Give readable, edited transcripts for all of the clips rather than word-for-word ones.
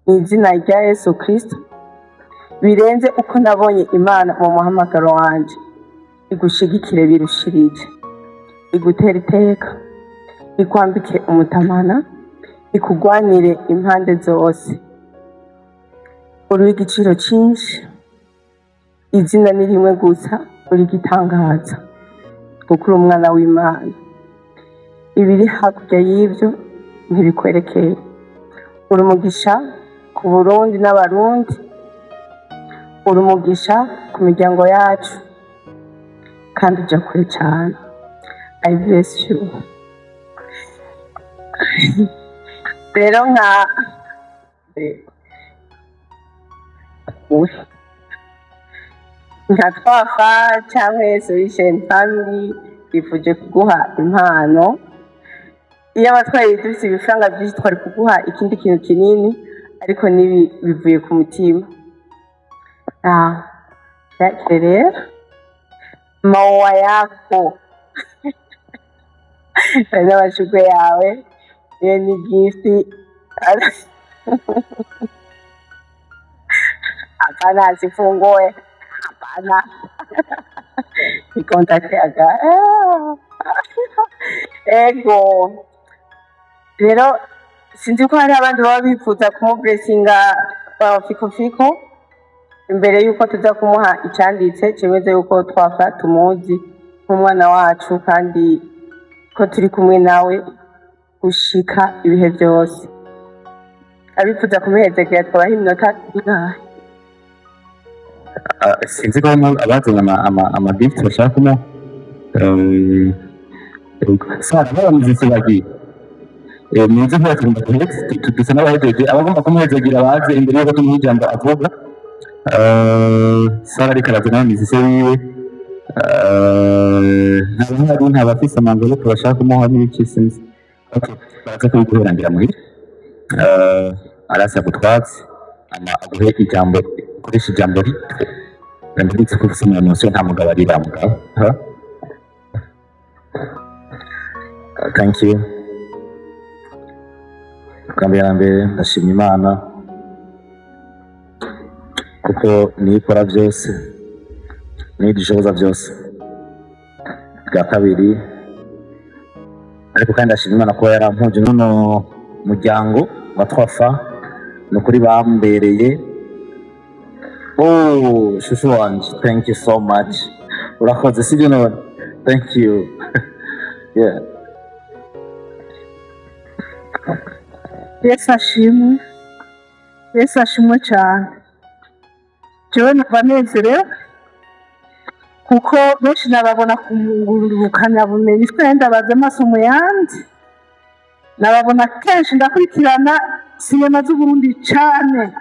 Mu izina rya Yesu Kristo, birenze uko nabonye Imana mu muhamagaro wanje, igushigikire birushirije, igutere iteka, ikwambike umutamana, ikugwanire impande zose. Uri uw'igiciro cinshi, izina ni rimwe gusa, uri igitangaza kuko uri umwana w'Imana. Ibiri hakurya y'ibyo ntibikwerekeye. Uri umugisha ku Burundi n'Abarundi, uri umugisha ku miryango yacu, kandi uja kure cane. I bless you. Rero nka twafa cyangwa Solution Family twifuje kuguha impano. Iyo abatwaye dufite ibifaranga byinshi, twari kuguha ikindi kintu kinini, ariko n'ibi bivuye ku mutima. Ah, yakire rero maua yako n'amashurwe yawe, iyo ni gift. Hapana, asifungue, hapana. Ikontakte aga. Ego, rero sinzi ko hari abandi baba bifuza kumublessinga Fiko Fiko imbere yuko tuza kumuha icanditse cemeza yuko twafa tumuzi nk'umwana wacu, kandi ko turi kumwe nawe gushika ibihe byose. Abifuza kumuhezekera, twabaha iminota ingahe? Ah, sinzi ko harimo abazanye ama gift bashaka kumuha. Sa n'abamuziki bagiye. Muze nk'uko tugomba duheze, dusa n'abahejeje. Abagomba kumuhezagira baze imbere yuko tumuha ijambo avuga. Sara ariko araza n'abamuziki wiwe. Nta bahari, nta bafise ama enveloppe bashaka kumuha n'ibiki, sinzi. Okay, baraza kubiguherangira muhira. Arasa utwatsi ama aguhe ijambo, ukoresha ijambo rito. Ndabitse ko ufise umu émotion, nta mugabo arira mugabo. Ha? Thank you. Bwa mbere na mbere ndashima Imana kuko niyo ikora byose, niyo idushoboza byose. Bwa kabiri ariko kandi ndashima Imana kuba yarampuje n'uno muryango wa Twafa. Ni ukuri bambereye, oh, chouchou wanje, thank you so much, urakoze, sibyo none? Thank you, yeah. Yesu ashimwe, Yesu ashimwe cyane. Jewe numva nezerewe kuko benshi nababona ku ngurukanabumenyi, twende ndabaza amaso mu yandi, nababona kenshi. Ndakurikirana sinema z'Uburundi cane,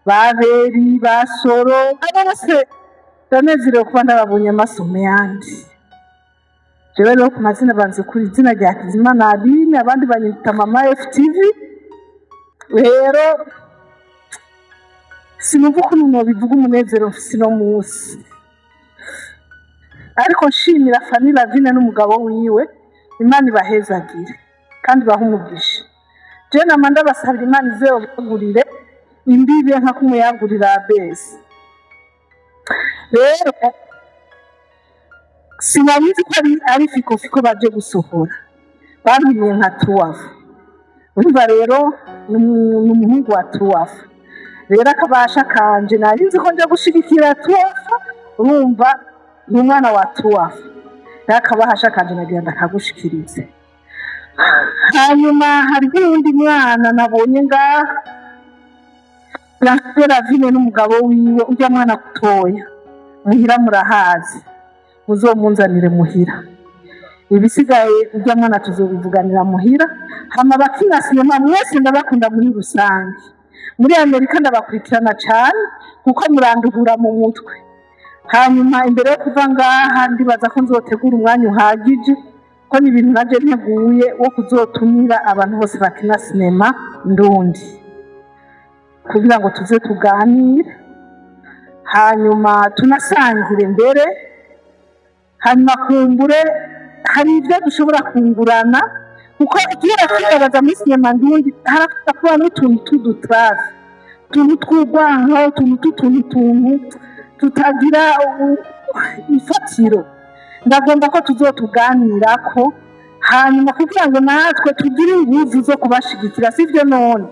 baberi basoro abo bose. Ndanezerewe kuba ndababonye amaso mu yandi. Jewe rero ku mazina banze kuri izina rya Kizimana Aline, abandi banyita Mama FTV. Rero sinumva ukuntu nobivuga umunezero mfise uno munsi, ariko nshimira Fanny Lavine n'umugabo wiwe. Imana ibahezagire kandi ibahe umugisha. Jewe nama ndabasabira Imana izobagurire imbibe nka kumuyagurira Abesi. Rero sinabizi ko ari Fiko Fiko baje gusohora, bambwiye nka Tuwafu. Urumva rero ni umuhungu wa Tuwafu. Rero akabasha kanje, nari nzi ko nja gushigikira Tuwafu. Urumva ni umwana wa Tuwafu, rero akabahasha kanje nagira ndakagushikirize. Hanyuma hariho uwundi mwana nabonye ngaha, Ravine n'umugabo wiwe. Urya mwana mutoya muhira murahazi, muzomunzanire muhira. Ibisigaye urya mwana tuzobivuganira muhira. Hama abakina sinema mwese ndabakunda muri rusange. Muri Amerika ndabakurikirana cane kuko muranduhura mu mutwe. Hanyuma imbere yo kuva ngaha, ndibaza ko nzotegura umwanya uhagije, ko ni ibintu naje nteguye wo kuzotumira abantu bose bakina sinema ndundi kugira ngo tuze tuganire, hanyuma tunasangire mbere, hanyuma kumbure hari ibyo dushobora kungurana, kuko kubera kwibaza muri sinema ndundi harakunda kuba n'utuntu tw'udutrace. Utuntu tw'urwanko, utuntu tw'utuntu tuntu tutagira ifatiro, ndagomba ko tuzotuganirako hanyuma kugira ngo natwe tugire inguvu zo kubashigikira, sivyo none?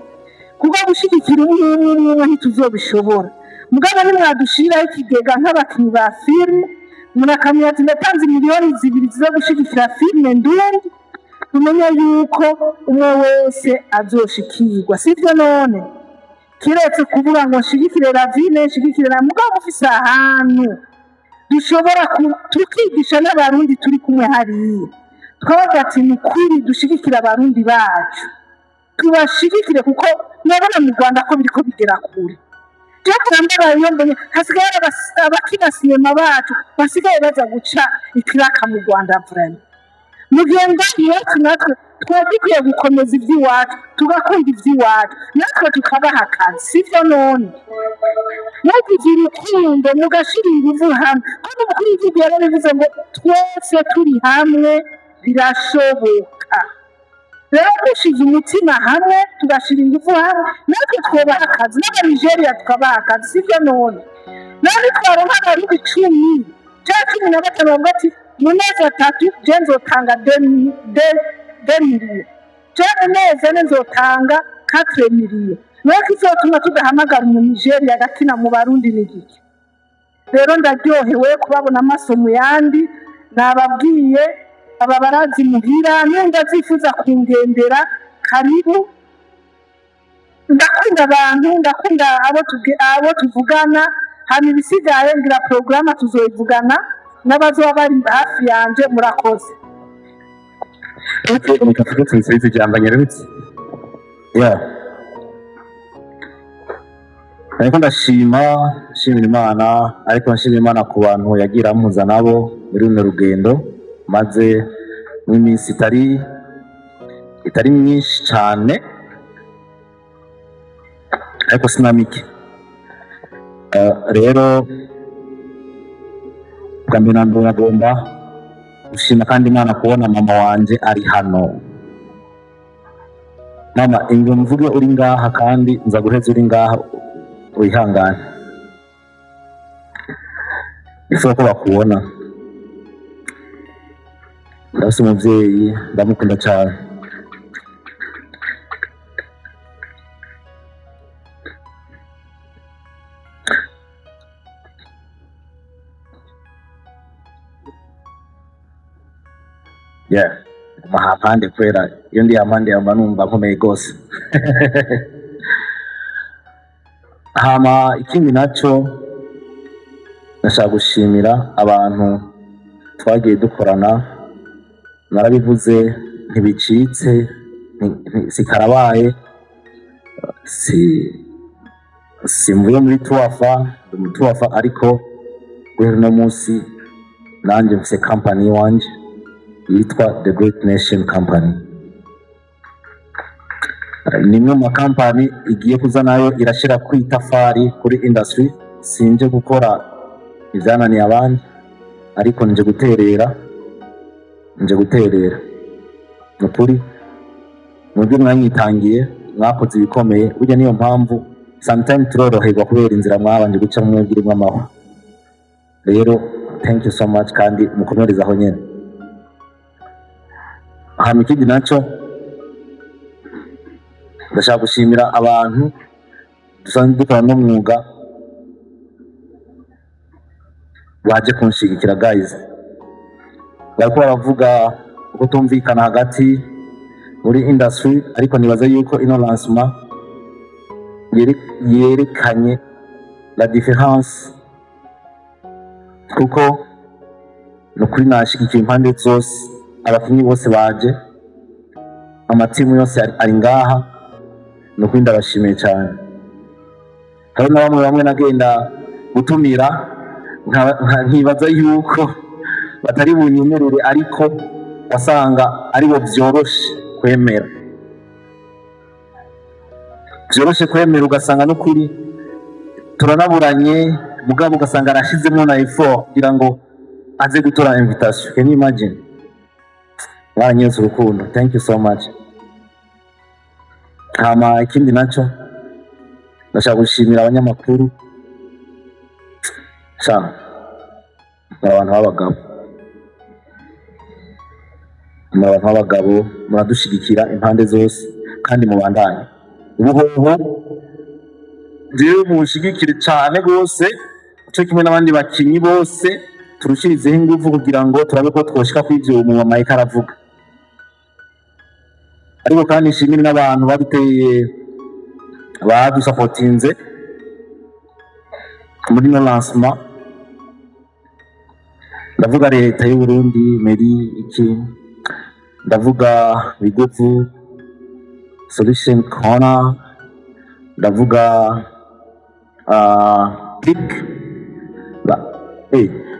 Kuko gushigikira umwe umwe umwe umwe ntituzobishobora. Mugabo nimwadushiriraho ikigega nk'abakinyi ba filime, murakamenya ati ndatanze miliyoni 2 ziza gushigikira filime ndundi, tumenye yuko umwe wese azoshikirwa, sivyo none? Kiretse kuvuga ngo nshigikire Ravine, nshigikire na mugabo mufise ahantu dushobora tukigisha n'Abarundi turi kumwe hariya, twabaga ati ni ukuri dushigikire Abarundi bacu, tubashigikire, kuko murabona mu Rwanda ko biriko bigera kure. Je kurambabaye iyo mbonye hasigaye hari abakina sinema bacu basigaye baza guca ikiraka mu Rwanda. Vraiment, mu gihe ngaha iwacu natwe twari dukwiye gukomeza iby'iwacu, tugakunda iby'iwacu, natwe tukabaha akazi, sivyo none? Mugize urukundo, mugashira inguvu hamwe, ko n'umukuru w'igihugu yarabivuze ngo twese turi hamwe birashoboka. Rero dushize umutima hamwe, tugashira ingufu hamwe, natwe twobaha akazi, n'Abanigeria tukabaha akazi, sivyo none? None twaronka Abarundi 10 canke 15 bavuga ati mu mezi 3 je nzotanga 2 millions, canke mu mezi 4 nzotanga 4 millions, niyo kizotuma tudahamagara Umunigeria agakina mu Barundi ni gike. Rero ndaryohewe kubabona amaso mu yandi. Nababwiye aba barazi muhira, n'undi azifuza kungendera, karibu. Ndakunda abantu, ndakunda abo tuvugana. Hama ibisigaye ngira porogaramu tuzoyivugana n'abazoba bari hafi yanje. Murakoze. Reka tuze tubisubize ijambo nyarutse. Yeah. Ariko ndashima, nshimira Imana, ariko nshimira Imana ku bantu yagira ampuza nabo muri runo rugendo maze mu minsi itari myinshi cyane, ariko sinamike. Rero bwa mbere na mbere nagomba gushima kandi Imana kubona mama wanje ari hano. Mama, ingo mvuge uri ngaha, kandi nza guheza uri ngaha, wihangane, ifuza ko bakubona. Ndafise umuvyeyi, ndamukunda cyane. Yeah, nguma hampande kubera iyo ndi hampande yamba numva nkomeye rwose. Hama ikindi naco, ndashaka gushimira abantu twagiye dukorana. Narabivuze, ntibicitse, sikarabaye, si simvuye muri tuwafa, ndi mu tuwafa, ariko guhera uno munsi nanjye mfise company iwanje yitwa The Great Nation Company. Ni imwe mu makampani igiye kuza nayo irashyira ku itafari kuri industry. Sinje gukora ibyananiye abandi, ariko nje guterera, nje guterera. Ni ukuri mubyo mwanyitangiye, mwakoze ibikomeye. Burya niyo mpamvu sometimes turoroherwa kubera inzira mwabanje guca mwebwe irimo amahwa. Rero thank you so much, kandi mukomereze aho nyene. Hama ikindi naco, ndashaka gushimira abantu dusanzwe dukora n'umwuga baje kunshigikira. Guys, bariko baravuga uko tumvikana hagati muri industry, ariko nibaza yuko ino lancement yerekanye la différence, kuko ni ukuri nashigikiye impande zose. Abakinyi bose baje, amatimu yose ari ngaha. Ni ukuri ndabashimiye cyane. Hari na bamwe bamwe nagenda gutumira nkibaza yuko batari bunyemerere, ariko wasanga aribo vyoroshe kwemera, vyoroshe kwemera, ugasanga n'ukuri turanaburanye, mugabo ugasanga arashizemo na effort kugira ngo aze gutora invitation. Can you imagine? Mwaranyeretse urukundo, thank you so much. Hama ikindi naco, Ndashaka gushimira abanyamakuru. Sha, muri abantu b'abagabo, muri abantu b'abagabo, muradushigikira impande zose kandi mubandanye. Ubuhoho jewe munshigikire cane gose, co kimwe n'abandi bakinyi bose, turushirizeho inguvu kugira ngo turabe ko twoshika kw'ivyo mu mama yariko aravuga. Ariko kandi nshimire n'abantu baduteye, badusapotinze muri no lancement. Ndavuga leta y'u Burundi, mairie, iki, ndavuga Biguvu Solution Corner, ndavuga Pic ba,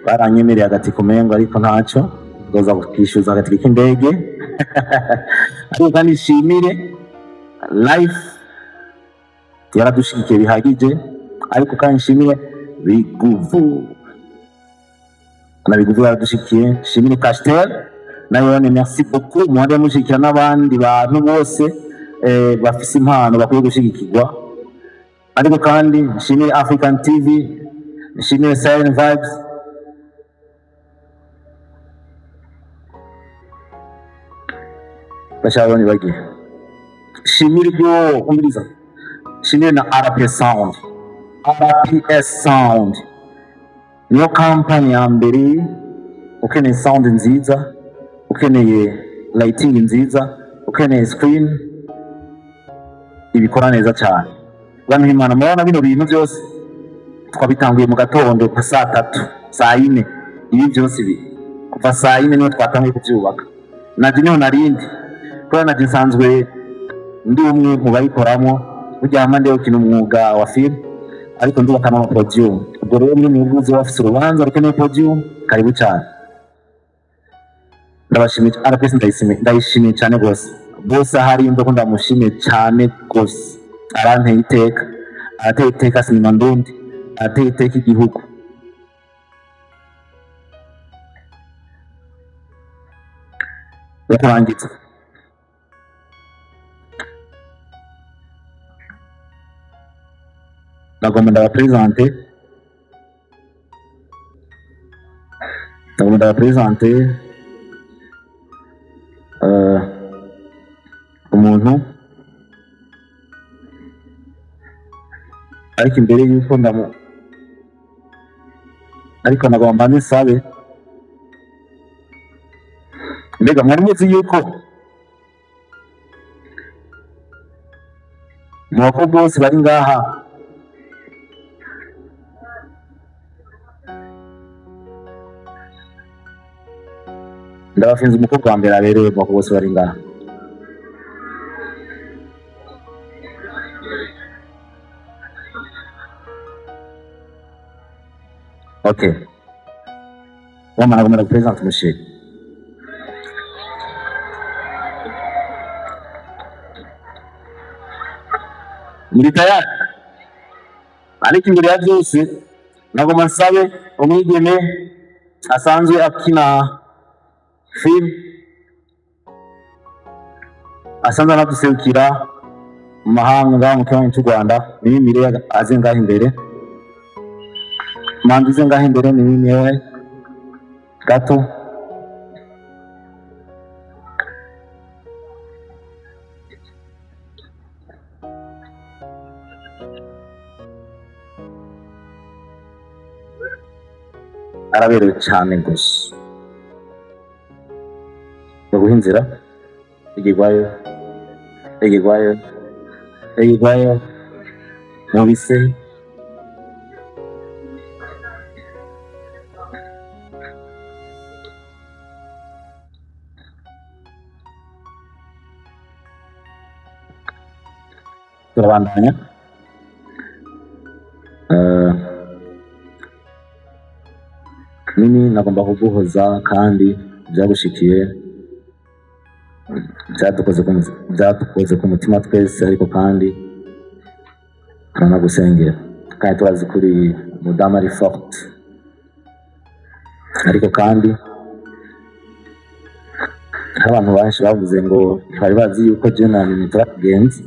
baranyemereye agati kumengo, ariko ntaco nzoza kwishyuza agatike k'indege. Ariko kandi nshimire Life, yaradushigikiye bihagije. Ariko kandi nshimire Biguvu na Biguvu yaradushigikiye. Nshimire Castel nayo, merci beaucoup, muhande mushigikira n'abandi bantu bose bafise impano bakwiye gushigikirwa. Ariko kandi nshimire African TV, nshimire Silent Vibes. Bashaka bagiye nshimire ibyo umviriza, nshimire na RP Sound. RPS Sound niyo kampani ya mbere. Ukeneye sound nziza, ukeneye lighting nziza, ukeneye screen, ibikora neza cyane. Bantu Imana, murabona bino bintu byose twabitanguye mu gatondo nka saa 3, saa 4. Ibi byose ibi kuva saa 4 niho twatanguye kubyubaka. Naje niho narindi, kubera naje nsanzwe ndi umwe mu bayikoramo. Burya hamwe ndiho kina umwuga wa film, ariko ndubaka n'ama podium. Ubwo rero muri mwebwe bafise urubanza rukeneye podium, karibu cyane. Ndabashimiye RPS, ndayishimiye, ndayishimiye cyane rwose. Bose ahari yumva ko ndamushimiye cyane rwose. Aranteye iteka, arateye iteka sinema ndundi, arateye iteka igihugu. Yo kurangiza, nagomba ndabapresente, nagomba ndabapresente umuntu. Ariko imbere yuko ndamu, ariko nagomba mbanze nsabe. Mbega mwari muzi yuko mu bakobwa bose bari ngaha ndabafinze umukobwa wa mbere aberewe mu bakobwa bose bari ngaha? Okay, wamara gomera gupresente umusheri. Muri tayari? Ariko imbere ya byose nagomba nsabe umwigeme asanzwe akina film, asanzwe anaduserukira mu mahanga ngaha mu kibanyi cy'u Rwanda, Mimi Mireille, aze ngaha imbere. Manzi uze ngaha imbere, Mimi Mireille, gato. Araberewe cyane gusa baguha inzira. Igigwayo, igigwayo, igigwayo mubise. Turabandanya. Mimi, nagomba kuguhoza kandi byagushikiye byadukoze ku mutima twese. Ariko kandi turanagusengera kandi turazi kuri umudamu ari forte. Ariko kandi hari abantu benshi bavuze ngo ntibari bazi yuko je na Mimi turakugenzi.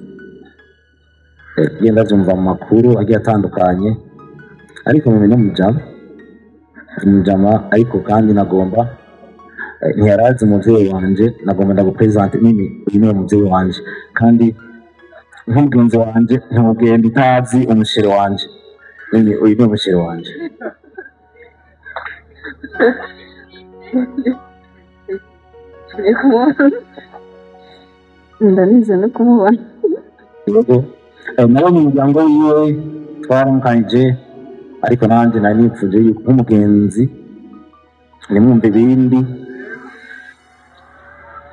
Genda vyumva mu makuru agiye atandukanye, ariko Mimi no mujama mujama, ariko kandi nagomba ntiyarazi umuvyeyi wanje, nagomba ndagupresente Mimi. Uyu niwe muvyeyi wanje, kandi nk'umugenzi wanje ntugenda utazi umu chéri wanje. Mimi, uyu niwe mu chéri wanje. Ndanize no kumubona. Yego. Nawe mu muryango wiwe twaramukanije, ariko nanjye nari nipfuje yuko nk'umugenzi nimwumva ibindi,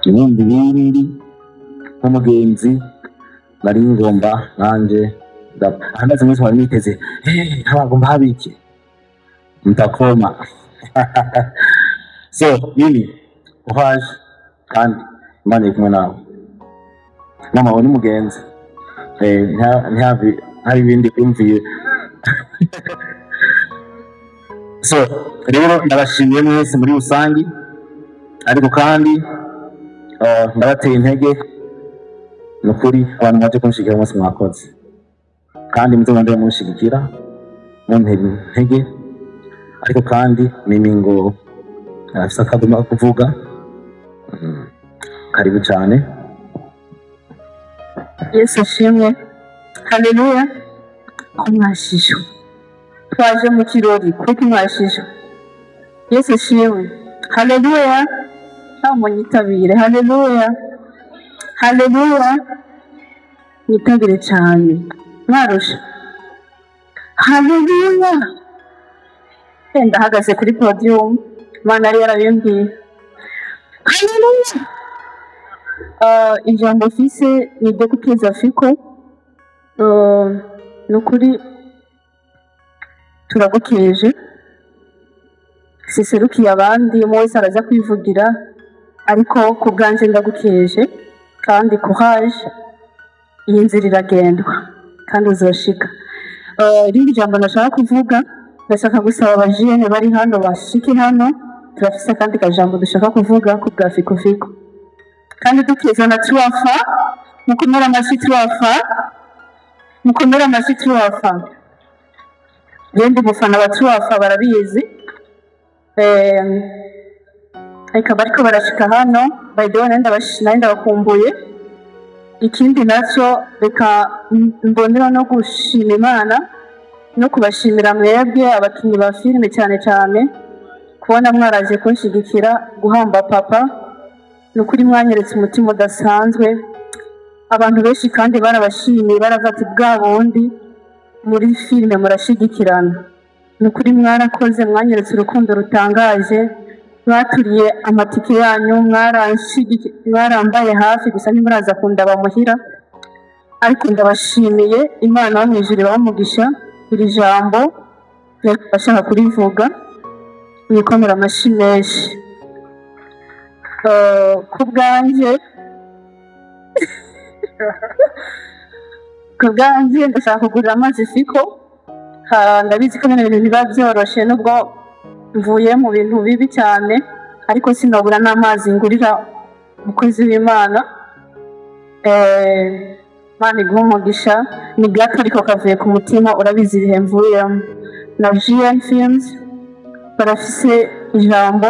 nimwumva ibindi, nk'umugenzi nari ngomba nanjye ahagaze mwese mwari mwiteze habagomba habiki mtakoma. So Mimi, uhaje kandi Imana iri kumwe nawe. Mama we n'umugenzi. Ntihabe ibindi byumviye. So rero ndabashimiye mwese muri rusange, ariko kandi ndabateye intege. Ni ukuri abantu baje kunshigikira mwese mwakoze, kandi muze munshigikira muntera intege. Ariko kandi Mimi ngo arafise akaguma kuvuga. Karibu cyane. Yesu ashimwe, haleluya. Ko mwashishwe twaje mu kirori, kuko mwashishwe. Yesu ashimwe, haleluya. Ntabwo nyitabire, haleluya, haleluya, nyitabire cyane mwarusha, haleluya. Ndahagaze kuri podium, Imana yari yarabimbwiye, haleluya. Ijambo mfise ni iryo gukeza Fiko. Ni ukuri turagukeje, siserukiye abandi, umwe wese araza kwivugira, ariko ku bwanje ndagukeje kandi courage, iyi nzira iragendwa kandi uzoshika. Irindi jambo nashaka kuvuga, ndashaka gusaba abajene bari hano bashike hano, turafise akandi kajambo dushaka kuvuga ku bwa Fiko Fiko, kandi dukeza na Tuwafa. Mukomere amashyi Tuwafa, mukomere amashyi Tuwafa. Njye umufana wa Tuwafa, barabizi. Reka bariko barashika hano. By the way, nari ndabakumbuye. Ikindi nacyo, reka mbonera no gushima Imana no kubashimira mwebwe abakinnyi ba filime, cyane cyane kubona mwaraje kunshigikira guhamba papa. Ni ukuri mwanyeretse umutima udasanzwe. Abantu benshi kandi barabashimiye, baravuga ati bwa bundi muri filime murashigikirana. Ni ukuri mwarakoze, mwanyeretse urukundo rutangaje, mwaturiye amatike yanyu, mwarambaye hafi. Gusa ntimuraza kundaba muhira, ariko ndabashimiye. Imana yo mu ijuru ibahe umugisha. Iri jambo bashaka kurivuga mwikomera amashyi menshi. Ku bwanjye ndashaka kugurira amazi Fiko. Ndabizi ko bino bintu biba byoroshe, nubwo mvuye mu bintu bibi cyane, ariko sinabura n'amazi ngurira umukozi w'Imana. Imana iguhe umugisha. Ni gato ariko kavuye ku mutima, urabizi ibihe mvuyemo. Na GN Films barafise ijambo,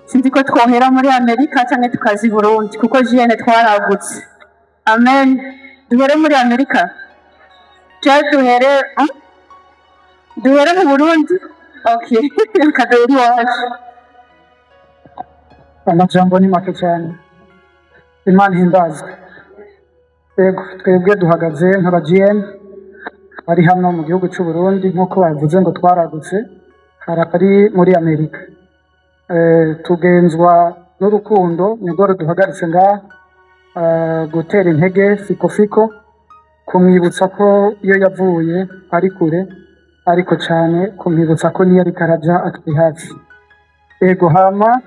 sinzi ko twohera muri Amerika cyangwa tukaza i Burundi, kuko GN twaragutse. Amen. Duhere muri Amerika cyangwa duhere, Duhere mu Burundi? Okay, reka duhere iwacu. Amajambo ni make cyane. Imana ihimbazwe. Yego, twebwe duhagaze nk'aba GN bari hano mu gihugu cy'u Burundi, nk'uko babivuze ngo twaragutse, hari abari muri Amerika. Tugenzwa n'urukundo, nirwo ruduhagaritse ngaha, gutera intege Fiko Fiko, kumwibutsa ko iyo yavuye ari kure, ariko cyane kumwibutsa ko niyo ariko araja atari hafi. Yego, hama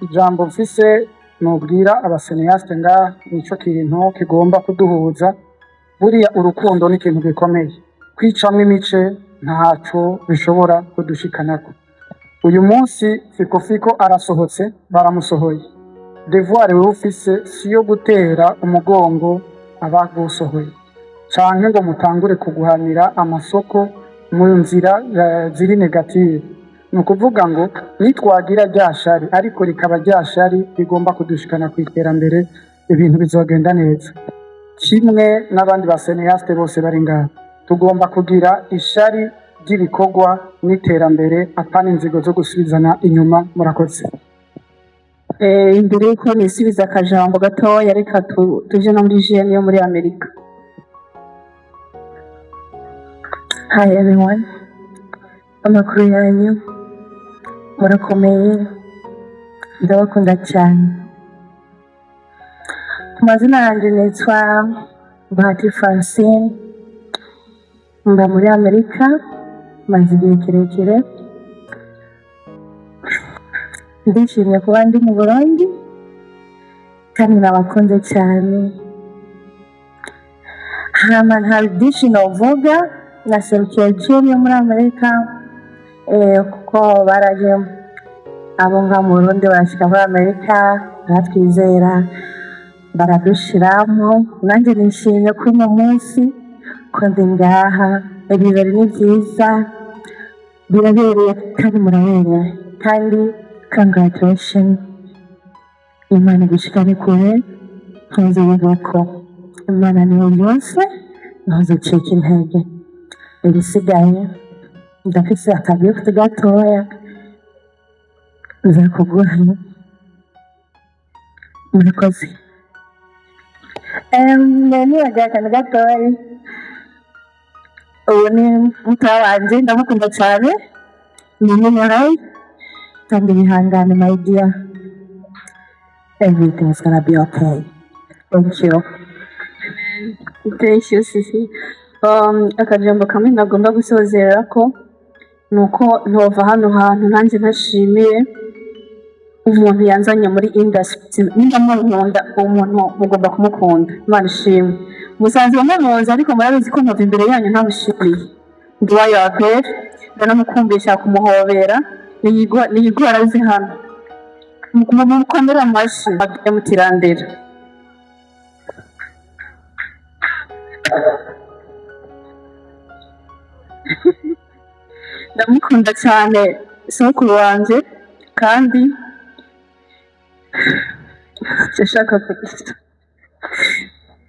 ijambo mfise nubwira aba cinéastes ngaha, nico kintu kigomba kuduhuza. Buriya urukundo ni ikintu gikomeye, kwicamwo imice ntaco bishobora kudushikanako. Uyu munsi Fiko Fiko arasohotse, baramusohoye. Devoir wewe ufise si yo gutera umugongo abagusohoye. Canke ngo mutangure kuguhanira amasoko mu nzira ziri négative. Ni ukuvuga ngo nitwagira rya shari, ariko rikaba rya shari rigomba kudushikana ku iterambere, ibintu bizogenda neza. Kimwe n'abandi ba cinéastes bose bari ngaha, tugomba kugira ishari ry'ibikorwa n'iterambere, apana inzigo zo gusubizana inyuma. Murakoze. Imbere yuko nisubiza akajambo gatoya, reka tuje no muri jene yo muri Amerika. Hi everyone, amakuru yanyu? Murakomeye? Ndabakunda cyane. Ku mazina yanjye nitwa Bahati Francine, mba muri Amerika, maze igihe kirekire. Ndishimye kuba ndi mu Burundi kandi nabakunze cyane. Hama nta byinshi novuga, naserukiye jene yo muri Amerika, kuko baraje abo ngaha mu Burundi barashika muri Amerika, baratwizera, baradushiramo. Nanjye nishimye kuri uno munsi ko ndi ngaha. Ibirori ni byiza, birabereye kandi muraberewe. Kandi congratulation, Imana igushikane kure. Ntuze ko Imana niyo byose, ntuzucike intege. Ibisigaye ndafise akagift gatoya nza kuguha. Murakoze. Nibagiwe akantu gatoya. Ubu ni mutoya wanje, ndamukunda cyane, ni Minerai. Kandi bihangane, my dear, everything is gonna be okay. Thank you. Thank you, Sisi. Akajambo kamwe nagomba gusozera ko ni uko ntova hano hantu nanjye ntashimiye umuntu yanzanye muri industry. Nimba mukunda uwo muntu, mugomba kumukunda. Imana ishimwe, musanzwe mumuzi, ariko murabizi ko ntova imbere yanyu ntamushimiye. Nduwayo Abel, ndanamukumbisha kumuhobera, niyigora azi hano. Mukomere amashyi mutirandera. Ndamukunda cyane sokuru wanje, kandi ndashaka kugira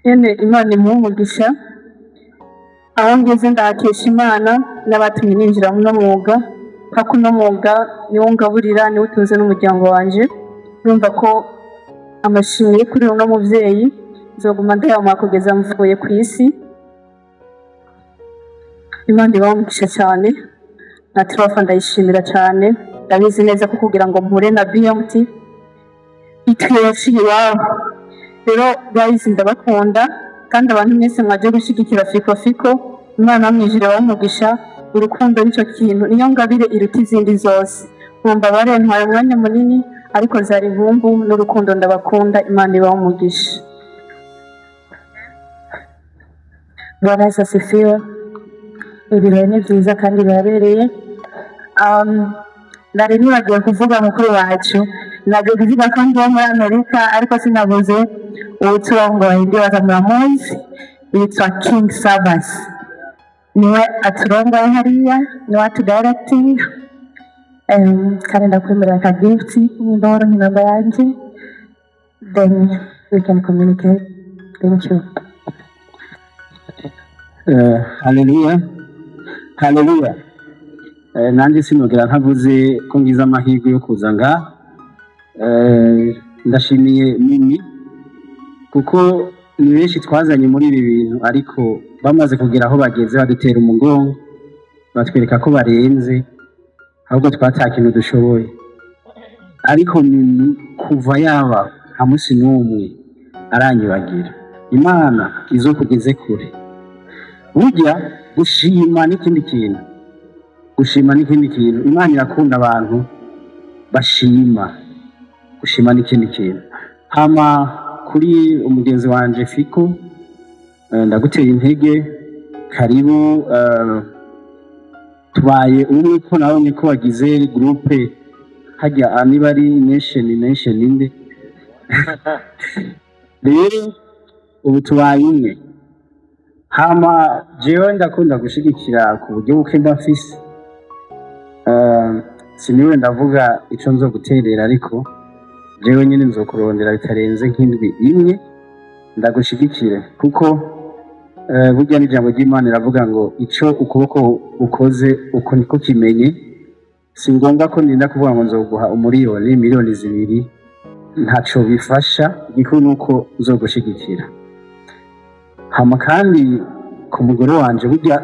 nyene Imana imuhe umugisha. Aho ngeze ndahakesha Imana n'abatumye ninjira muno mwuga, kuko uno mwuga niwo ngaburira, niwo utunze n'umuryango wanje. Urumva ko amashimwe yo kuri uno muvyeyi nzoguma ndayamuha kugeza mvuye ku isi. Imana ibahe umugisha cyane. Na Turafa ndayishimira cyane. Ndabizi neza ko kugira ngo mpure na BMT itwe yaciye iwabo. Rero guys, ndabakunda, kandi abantu mwese mwaje gushyigikira Fiko Fiko, Imana mwijire bamugisha. Urukundo nicyo kintu, niyo ngabire iruta izindi zose. Nkumva barentwaye umwanya munini, ariko zari inkumbu n'urukundo. Ndabakunda, Imana ibahe umugisha. Bwana Yesu asifiwe. Ibirori ni byiza kandi birabereye. Nari nibagiwe kuvuga mukuru wacu. Nagiye kuvuga ko ndi uwo muri Amerika, ariko sinavuze uwuturongoye. Ndibaza muramuzi, yitwa King Sabas, niwe aturongoye hariya, niwe atudirecting. Kandi ndakwemerera aka gift, nimba waronka inamba yanje, then we can communicate. Thank you. Haleluya, haleluya. Nanjye sinogera ntavuze ko ngize amahirwe yo kuza ngaha. Ndashimiye Mimi, kuko ni benshi twazanye muri ibi bintu, ariko bamaze kugera aho bageze badutera umugongo, batwereka ko barenze, ahubwo twata kintu dushoboye. Ariko Mimi kuva yaba nta munsi n'umwe aranyibagira. Imana izokugeze kure. Burya gushima n'ikindi kintu, gushima n'ikindi kintu. Imana irakunda abantu bashima. Gushima n'ikindi kintu. Hama kuri umugenzi wanje Fiko, ndagutera intege, karibu. Tubaye umwe, ko nabonye ko wagize groupe hajya, niba ari nation nation inde. Rero ubu tubaye umwe. Hama jewe ndakunda gushigikira ku buryo buke mba mfise. Siniwe ndavuga ico nzoguterera, ariko jewe nyene nzokurondera bitarenze nk'indwi imwe ndagushigikire, kuko burya n'ijambo ry'Imana riravuga ngo ico ukuboko ukoze uko niko kimenye. Si ngombwa ko ndinda kuvuga ngo nzoguha umuriyoni, 2 miliyoni, ntaco bifasha. Igikuru nuko nzogushigikira. Hama kandi ku mugore wanje burya